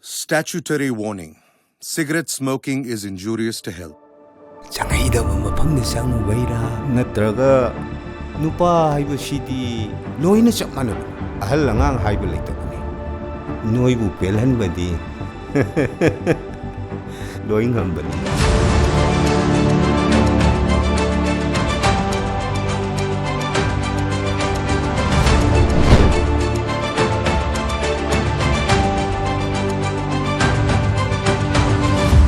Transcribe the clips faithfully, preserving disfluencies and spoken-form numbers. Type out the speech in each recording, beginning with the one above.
Statutory warning. Cigarette smoking is injurious to health. ꯆꯪꯍꯩꯗꯕ ꯃꯐꯝꯗ ꯆꯪꯉꯨꯕꯩꯔꯥ, ꯅꯠꯇ꯭ꯔꯒ ꯅꯨꯄꯥ ꯍꯥꯏꯕꯁꯤꯗꯤ ꯂꯣꯏꯅ ꯆꯞ ꯃꯥꯟꯅꯕꯅꯤ꯫ ꯑꯍꯜ ꯑꯉꯥꯡ ꯍꯥꯏꯕ ꯂꯩꯇꯕꯅꯤ꯫ ꯅꯣꯏꯕꯨ ꯄꯦꯜꯍꯟꯕꯗꯤ ꯂꯣꯏ ꯉꯝꯕꯅꯤ꯫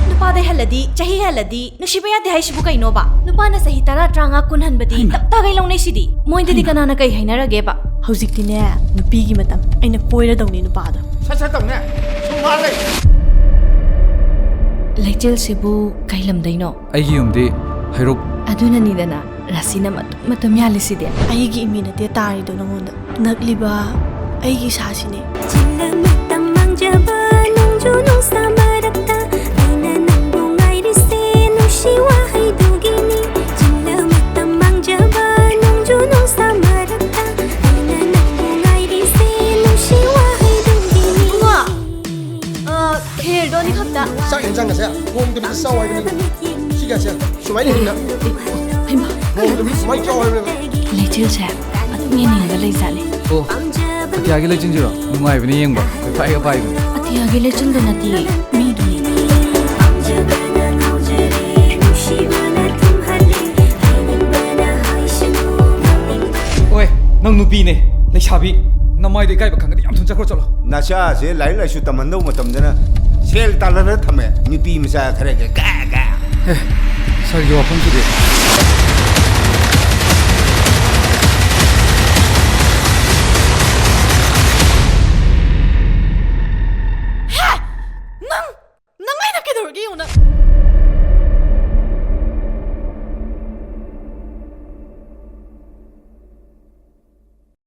ꯅꯨꯄꯥꯗꯩ ꯍꯜꯂꯗꯤ, ꯆꯍꯤ ꯍꯜꯂꯗꯤ ꯅꯨꯡꯁꯤꯕ ꯌꯥꯗꯦ ꯍꯥꯏꯁꯤꯕꯨ ꯀꯩꯅꯣꯕ? ꯅꯨꯄꯥꯅ ꯆꯍꯤ ꯇꯔꯥ, ꯇꯔꯥꯃꯉꯥ, ꯀꯨꯟ ꯍꯟꯕꯗꯤ ꯍꯩꯃꯥ꯫ ꯇꯞ ꯇꯥꯒꯩ ꯂꯧꯅꯩꯁꯤꯗꯤ꯫ ꯃꯣꯏꯗꯗꯤ ꯍꯩꯃꯥ꯫ ꯀꯅꯥꯅ ꯀꯩ ꯍꯥꯏꯅꯔꯒꯦꯕ? ꯍꯧꯖꯤꯛꯇꯤꯅꯦ, ꯅꯨꯄꯤꯒꯤ ꯃꯇꯝ꯫ ꯑꯩꯅ ꯀꯣꯏꯔꯗꯧꯅꯤ ꯅꯨꯄꯥꯗꯣ꯫ ꯁꯠ ꯁꯠ ꯇꯧꯅꯦ꯫ ꯁꯨꯝ ꯉꯥꯡ ꯂꯩ꯫ ꯂꯩꯆꯤꯜꯁꯤꯕꯨ ꯀꯩ ꯂꯝꯗꯩꯅꯣ? ꯑꯩꯒꯤ ꯌꯨꯝꯗꯤ ꯍꯩꯔꯣꯛ꯫ ꯑꯗꯨꯅꯅꯤꯗꯅ ꯔꯥꯁꯤꯅ ꯃꯇꯨꯝ ꯃꯇꯨꯝ ꯌꯥꯜꯂꯤꯁꯤꯗꯤ꯫ ꯑꯩꯒꯤ ꯏꯃꯤ ꯅꯠꯇꯦ ꯇꯥꯔꯤꯗꯣ ꯅꯉꯣꯟꯗ꯫ ꯅꯛꯂꯤꯕ ꯑꯩꯒꯤ ꯏꯁꯥꯁꯤꯅꯦ꯫ ꯆꯤꯜꯂ ꯃꯇꯝ ꯃꯥꯡꯖꯕ ꯅꯣꯡꯖꯨ ꯅꯨꯡꯁꯥ ꯃꯔꯛꯇ ꯑꯩꯅ ꯅꯪꯕꯨ ꯉꯥꯏꯔꯤꯁꯦ ꯅꯨꯡꯁꯤ ꯋꯥꯍꯩꯗꯨꯒꯤꯅꯤ꯫ ꯆꯤꯜꯂ ꯃꯇꯝ ꯃꯥꯡꯖꯕ ꯅꯣꯡꯖꯨ ꯅꯨꯡꯁꯥ ꯃꯔꯛꯇ ꯑꯩꯅ ꯅꯪꯕꯨ ꯉꯥꯏꯔꯤꯁꯦ ꯅꯨꯡꯁꯤ ꯋꯥꯍꯩꯗꯨꯒꯤꯅꯤ꯫ ꯏꯕꯨꯡꯉꯣ, ꯑ, ꯈꯦꯔꯗꯣ ꯑꯅꯤꯈꯛꯇ꯫ ꯆꯥꯛ ꯌꯦꯟꯁꯥꯡꯒꯁꯦ ꯍꯣꯡꯗꯕꯤꯗ ꯆꯥꯎ ꯍꯥꯏꯕꯅꯤ꯫ ꯁꯤꯒꯁꯦ ꯁꯨꯃꯥꯏꯅ ꯍꯦꯟꯅ ꯍꯩꯃꯥ꯫ ꯍꯣꯡꯗꯕꯤꯗ ꯁꯨꯃꯥꯏꯅ ꯆꯥꯎ ꯍꯥꯏꯕꯅꯤ꯫ ꯂꯩꯆꯤꯜꯁꯦ ꯑꯗꯨꯝ ꯌꯦꯡꯅꯤꯡꯉꯒ ꯂꯩꯖꯥꯠꯅꯤ꯫ ꯑꯣ, ꯑꯇꯤꯌꯥꯒꯤ ꯂꯩꯆꯤꯟꯁꯤꯔꯣ? ꯅꯨꯡꯉꯥꯏꯕꯅꯦ ꯌꯦꯡꯕ꯫ ꯀꯣꯏꯄꯥꯏꯒ ꯄꯥꯏꯕꯅꯦ꯫ ꯑꯇꯤꯌꯥꯒꯤ ꯂꯩꯆꯤꯟꯗꯣ ꯅꯠꯇꯤꯌꯦ, ꯃꯤꯗꯨꯅꯤ꯫ ꯑꯣꯏ, ꯅꯪ ꯅꯨꯄꯤꯅꯦ, ꯂꯩꯁꯥꯕꯤ꯫ ꯅꯃꯥꯏꯗꯣ ꯏꯀꯥꯏꯕ ꯈꯪꯒꯗꯤ ꯌꯥꯝ ꯊꯨꯅ ꯆꯠꯈ꯭ꯔꯣ, ꯆꯠꯂꯣ꯫ ꯅꯆꯥꯁꯦ ꯂꯥꯏꯔꯤꯛ ꯂꯥꯏꯁꯨ ꯇꯝꯍꯟꯗꯧ ꯃꯇꯝꯗꯅ ꯁꯦꯜ ꯇꯥꯜꯍꯜꯂ ꯊꯝꯃꯦ꯫ ꯅꯨꯄꯤ ꯃꯆꯥ ꯈꯔꯒ ꯀꯥ ꯀꯥ꯫ ꯑꯦ, ꯁꯥꯔꯒꯤ ꯋꯥꯐꯝꯁꯤꯗꯤ꯫ ꯍꯦ! ꯅꯪ, ꯅꯪ ꯑꯩꯅ ꯀꯩꯗꯧꯔꯒꯦ ꯌꯦꯡꯉꯨ ꯅꯪ꯫